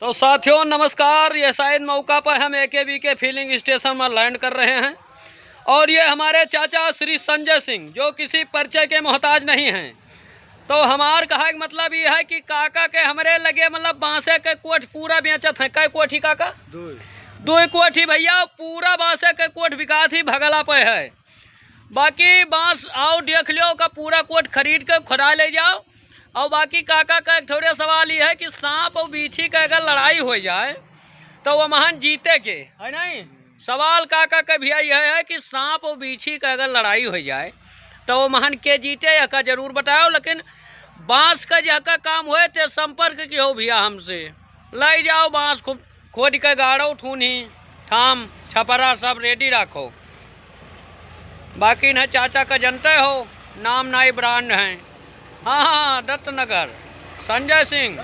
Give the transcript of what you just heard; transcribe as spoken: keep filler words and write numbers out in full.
तो साथियों नमस्कार, ये शायद मौका पर हम एकेबी के फिलिंग स्टेशन में लैंड कर रहे हैं और ये हमारे चाचा श्री संजय सिंह जो किसी परिचय के मोहताज नहीं हैं। तो हमार कहे के मतलब ये है कि काका के हमरे लगे मतलब बांसे के कोठ पूरा बेचत हैं। कै कोठी काका? दो। दो कोठी भैया, पूरा बांसे के कोठ बिकात ही भगला पे है। बाकी बांस आओ देख लियो का पूरा कोठ खरीद के खुदा ले जाओ। और बाकी काका का एक ठौरे सवाल ये है कि सांप और बीछी का अगर लड़ाई हो जाए तो वो महन जीते के है नहीं। सवाल काका का भैया यह है कि सांप और बीछी का अगर लड़ाई हो जाए तो वो महन के जीते, यह का जरूर बताओ। लेकिन बांस का जह का काम होए ते संपर्क की हो भैया हमसे, लै जाओ बांस खूब खोद के गाड़ो, ठूनी, थाम, छपरा सब रेडी रखो। बाकी न चाचा का जनते हो, नाम नाई ब्रांड हैं। हाँ, हाँ, दत्त नगर, संजय सिंह।